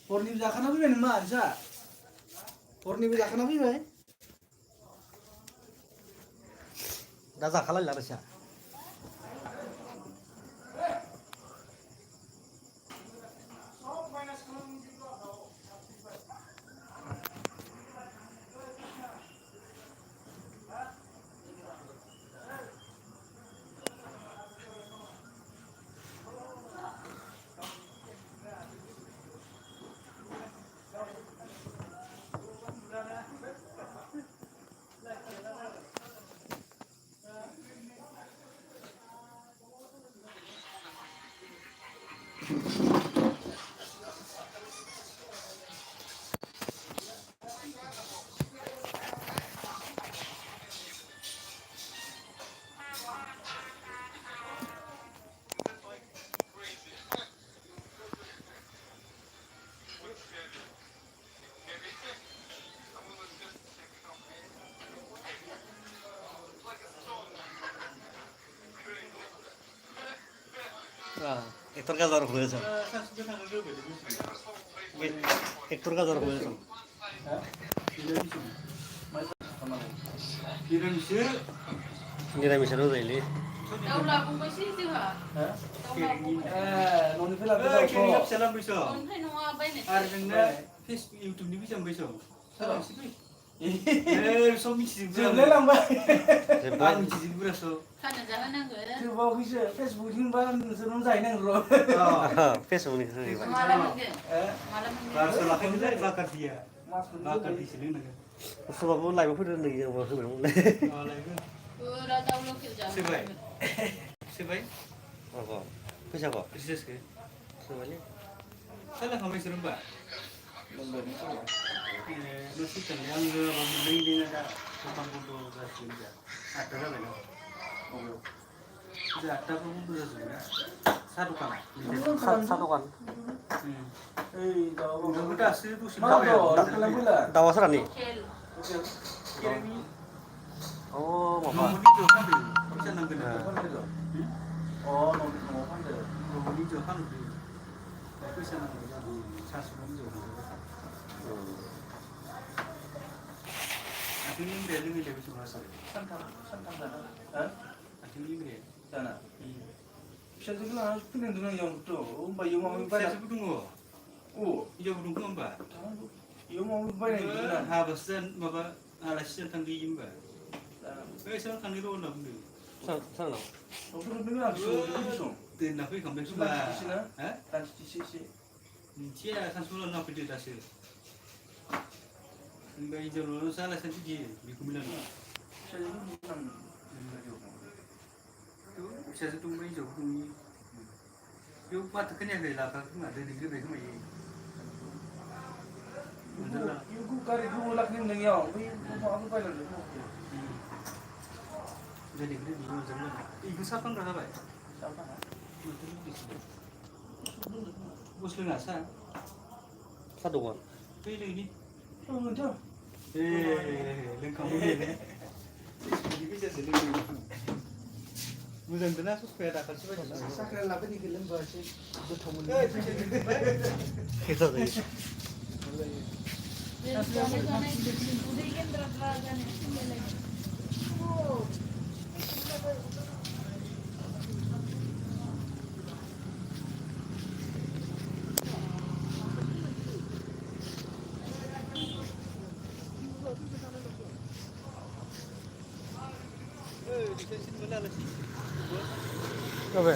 हरनिबो जाखाना फैबाय नों मा नोंसा हरनिबो जाखाना फैबाय दा जाखालायला नोंसा Ektor Gazar Wilson. Ektor Gazar Wilson. Niramisa dulu ini. Tahu lagu masih itu ha? न'निफ्राय लाबोदों Kini bisa lah bisa. Konten mau apa ini? Artinya Facebook YouTube ini bisa bisa. Salah sih. So misi जोबलाय लांबाय Ang misi berasa. Karena jangan nanggur. जोबाखैसो Facebook होनबा नोंसोरनो जाहैनांगौ र' Facebook ini sendiri. Malam mungkin. Malam mungkin. Berasa lah kan dia bakar dia. Bakar di sini nih. Sebabnya live aku udah lagi yang baru bilang. Oh lagi. Udah tahu lo kerja. Sebaik. Sebaik. Apa? Bisa kok. Persis ke. Semuanya. Salah kami seremba. Masih kan yang beli ini ada tukang kudu kasih dia. Ada lah mana? Oh. Sudah ada pun sudah sudah. Satu kan. Satu kan. Udah kita asli itu sih. Tawasan nih. Kel. Kiri. Oh, apa? Nomor itu kan dulu. Bisa nanggung. Oh, nomor pandai. Nomor itu kan dulu. Bisa nanggung. Satu itu. Akhirnya ini dia bisa masuk. Santang sana. Akhirnya ini. Sana. फिसाजोखौ लानानै फैनाय नुदों आं इयावथ' होमबा इयाव माबा बायना Saya dulu nggak? Oh, Iya dulu nggak mbak? iyaw माबा बायनाय नुदों आं Habis dan bapak alasan tentang di mbak. Saya kan di luar nanti. Sana. न'खराव नों आं सं Dan nafi kamu Sudah cuma. di sini? Hah? दानसे एसे Cia kan sudah nafi di atas. Mbak hijau lalu salah satu dia di kemudian. फिसाजोखौ नुदों आं Saya satu mbak hijau kumi. Yuk pat kan yang gila kan ada di grup itu mai. इयाव गारिखौ लाखिनो नों इयाव बै माबाखौ बायना नुदों Jadi grup itu jangan. Ibu siapa nggak tahu? साफा Bos lu nggak sah? Satu kan. Pilih ini. Oh, nonton. Lengkap ini. Ini bisa sendiri. Bukan benar supaya dapat sebanyak. Sakral labe di film bahasa betul Kita tadi. Udah ikan terang-terangan lagi. Oh. Di sini mana sih? Apa?